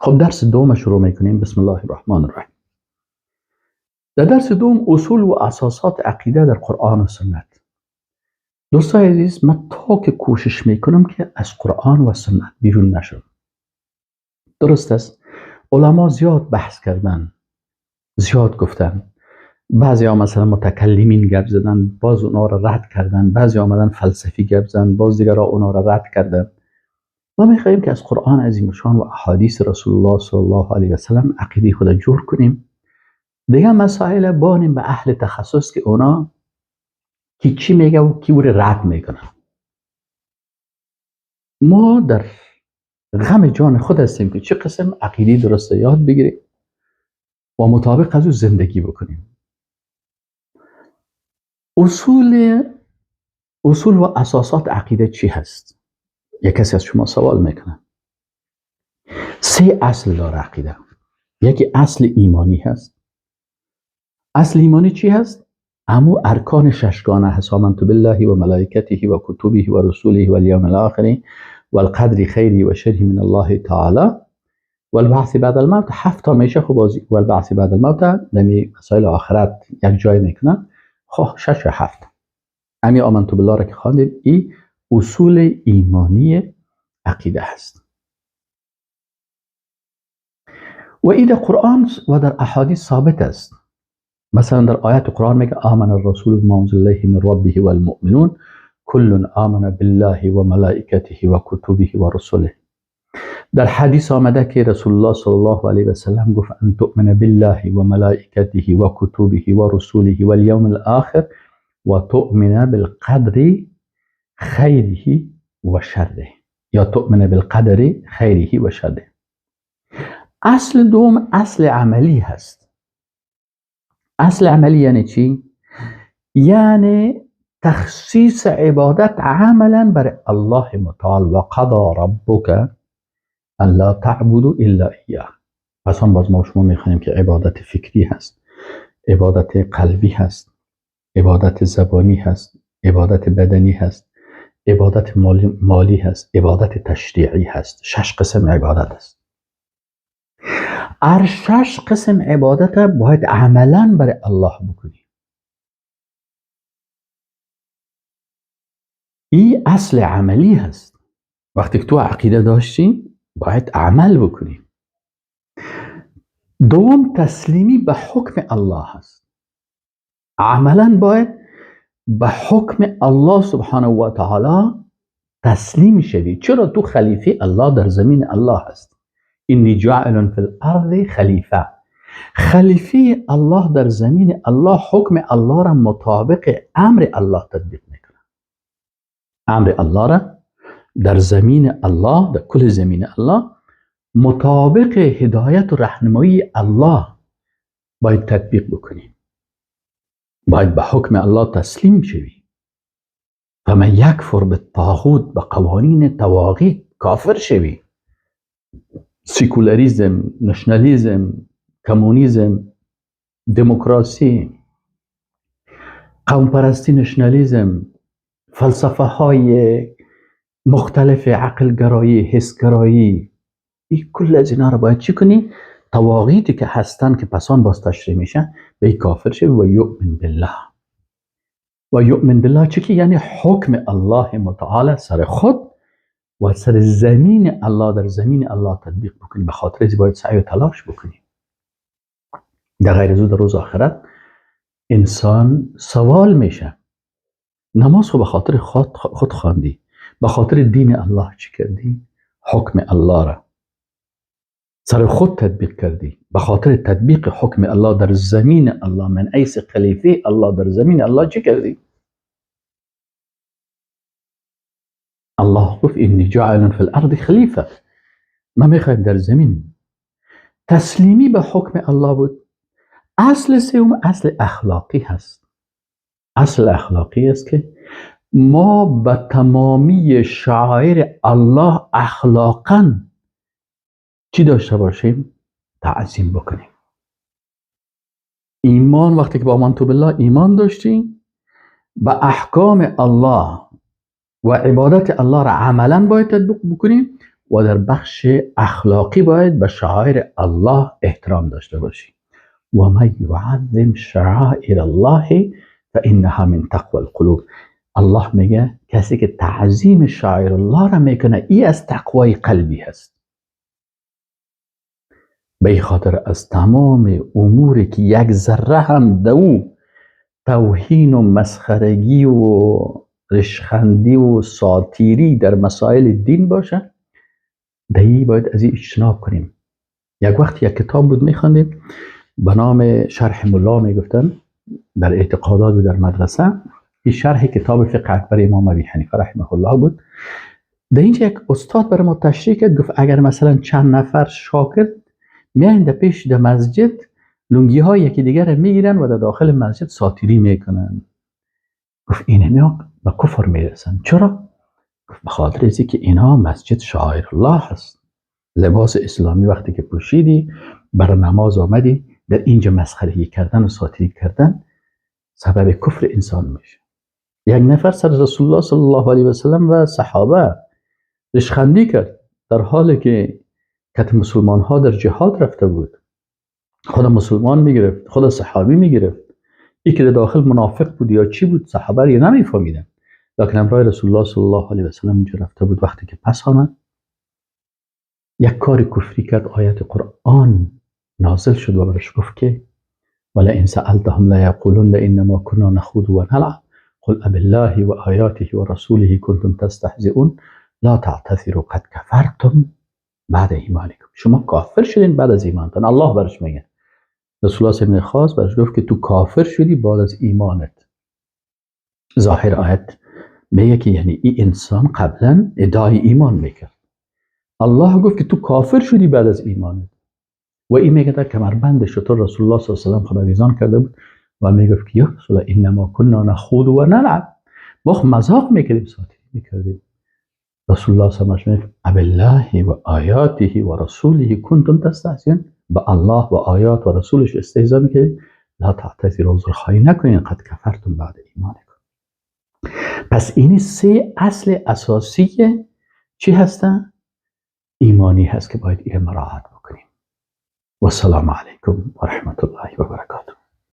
خب درس دوم شروع میکنیم. بسم الله الرحمن الرحیم. در درس دوم اصول و اساسات عقیده در قرآن و سنت. دوستای عزیز، من تا که کوشش میکنم که از قرآن و سنت بیرون نشم. درست است، علما زیاد بحث کردن، زیاد گفتن، بعضی ها مثلا متکلمین گپ زدن، باز اونا را رد کردن، بعضی آمدن فلسفی گپ زدن، باز دیگرها اونا را رد کردن. ما میخواهیم که از قرآن عظیم شان و احادیث رسول الله صلی الله علیه و سلم عقیده خود جور کنیم. دیگه مسائل بانیم به اهل تخصص که اونا کی چی میگه و کی رو رد میکنه. ما در غم جان خود هستیم که چه قسم عقیده درست یاد بگیریم و مطابق از او زندگی بکنیم. اصول و اساسات عقیده چی هست؟ یک کسی از شما سوال میکنه. سه اصل داره عقیده. یکی اصل ایمانی هست. اصل ایمانی چی هست؟ امو ارکان ششگانه هست: آمنت بالله و ملائکته و کتبه و رسوله و الیوم الاخر و القدر خیری و شره من الله تعالی و البعث بعد الموت. هفت تا میشه. خب و البعث بعد الموت دمی مسائل آخرت یک جای میکنن. خب شش و هفت امی آمنت بالله را که خواندید، ای اصول ایمانی عقیده هست و ای در قرآن و در احادیث ثابت است. مثلا در آیات قرآن میگه آمن الرسول بما انزل الیه من ربه والمؤمنون کل آمن بالله و ملائکته و کتبه و رسله. در حدیث آمده که رسول الله صلی الله علیه و سلم گفت ان تؤمن بالله و ملائکته و کتبه و رسوله و الیوم الاخر و تؤمن بالقدر خیره و شره، یا تؤمن بالقدر خیره و شره. اصل دوم اصل عملی هست. اصل عملی یعنی چی؟ یعنی تخصیص عبادت عملا بر الله متعال و قضا ربک ان لا تعبدوا الا ایاه. پس هم باز ما شما میخوانیم که عبادت فکری هست، عبادت قلبی هست، عبادت زبانی هست، عبادت بدنی هست، عبادت مالی هست، عبادت تشریعی هست. شش قسم عبادت است. هر شش قسم عبادت باید عملا برای الله بکنی. این اصل عملی هست. وقتی که تو عقیده داشتی باید عمل بکنی. دوم تسلیمی به حکم الله هست. عملا باید به حکم الله سبحانه و تعالی تسلیم شوی. چرا؟ تو خلیفه الله در زمین الله هست. انی جاعل فی الارض خلیفه. خلیفه الله در زمین الله حکم الله را مطابق امر الله تطبیق میکنه. امر الله را در زمین الله، در کل زمین الله، مطابق هدایت و راهنمایی الله باید تطبیق بکنی. باید به حکم الله تسلیم شوی. فمن یکفر بالطاغوت، به قوانین طواغیت کافر شوی. سکولاریزم، نشنالیزم، کمونیزم، دموکراسی، قوم پرستی، نشنالیزم، فلسفه های مختلف، عقل گرایی، حس گرایی، این کل از اینا رو باید چی کنی؟ طواغیتی که هستن که پسان باز تشریح میشن، به این کافر شوی و یؤمن بالله. و یؤمن بالله چی که؟ یعنی حکم الله متعال سر خود و سر زمین الله، در زمین الله تطبیق بکنی. به خاطر از باید سعی و تلاش بکنی. در غیر از او در روز آخرت انسان سوال میشه. نماز خو به خاطر خود خواندی، به خاطر دین الله چی کردی؟ حکم الله را سر خود تطبیق کردی. به خاطر تطبیق حکم الله در زمین الله، من حیث خلیفه الله در زمین الله چی کردی؟ الله گفت انی جاعل فی الارض خلیفه. ما میخوایم در زمین. تسلیمی به حکم الله بود. اصل سوم اصل اخلاقی هست. اصل اخلاقی است که ما به تمامی شعائر الله اخلاقاً چی داشته باشیم؟ تعظیم بکنیم. ایمان، وقتی که با آمنت بالله ایمان داشتیم، به احکام الله و عبادت الله را عملا باید تطبیق بکنیم و در بخش اخلاقی باید به شعائر الله احترام داشته باشی. و من یعظم شعائر الله فانها من تقوى القلوب. الله میگه کسی که تعظیم شعائر الله را میکنه ای از تقوای قلبی هست. به این خاطر از تمام اموری که یک ذره هم دو توهین و مسخرگی و رشخندی و ساتیری در مسائل دین باشه، دهی باید از این اجتناب کنیم. یک وقت یک کتاب بود میخواندیم به نام شرح ملا میگفتن، در اعتقادات و در مدرسه. این شرح کتاب فقه اکبر امام ابی حنیفه رحمه الله بود. در اینجا یک استاد برای ما تشریح کرد، گفت اگر مثلا چند نفر شاگرد میاین در پیش در مسجد لنگی های یکی دیگر میگیرن و در داخل مسجد ساتیری میکنن، گفت اینها به کفر میرسن. چرا؟ گفت به خاطر ازی که اینها مسجد شعائر الله هست. لباس اسلامی وقتی که پوشیدی برای نماز آمدی، در اینجا مسخرگی کردن و ساتیری کردن سبب کفر انسان میشه. یک نفر سر رسول الله صلی الله علیه و سلم و صحابه رشخندی کرد، در حالی که کت مسلمان ها در جهاد رفته بود، خود مسلمان میگرفت، خود صحابی میگرفت، یکی که داخل منافق بود یا چی بود صحابه رو نمیفهمیدن، لکن همراه رسول الله صلی الله علیه و سلم اونجا رفته بود. وقتی که پس آمد یک کار کفری کرد، آیت قرآن نازل شد و برش گفت که ولئن سألتهم لیقولن انما كنا نخوض ونلعب قل ابالله وآیاته ورسوله کنتم تستهزئون لا تعتذروا قد کفرتم بعد ایمانکم. شما کافر شدین بعد از ایمانتان. الله برش میگه، رسول الله صلی خواست برش گفت که تو کافر شدی بعد از ایمانت. ظاهر آیت میگه که یعنی این انسان قبلا ادعای ایمان میکرد، الله گفت که تو کافر شدی بعد از ایمانت. و این میگه در کمربند شتر رسول الله صلی الله علیه و سلم خداویزان کرده بود و میگفت که یا رسول الله انما كنا نخوض و نلعب، ما مذاق میکردیم، ساتیری میکردیم. رسول الله صلی الله علیه و سلم ابالله و آیاته و رسوله کنتم تستهزئون، به الله و آیات و رسولش استهزا میکردید، لا تعتذروا، عذرخواهی نکنین، قد کفرتم بعد ایمانکم. پس این سه اصل اساسی چی هستن؟ ایمانی هست که باید این مراعات بکنیم. و السلام علیکم و رحمت الله و برکاته.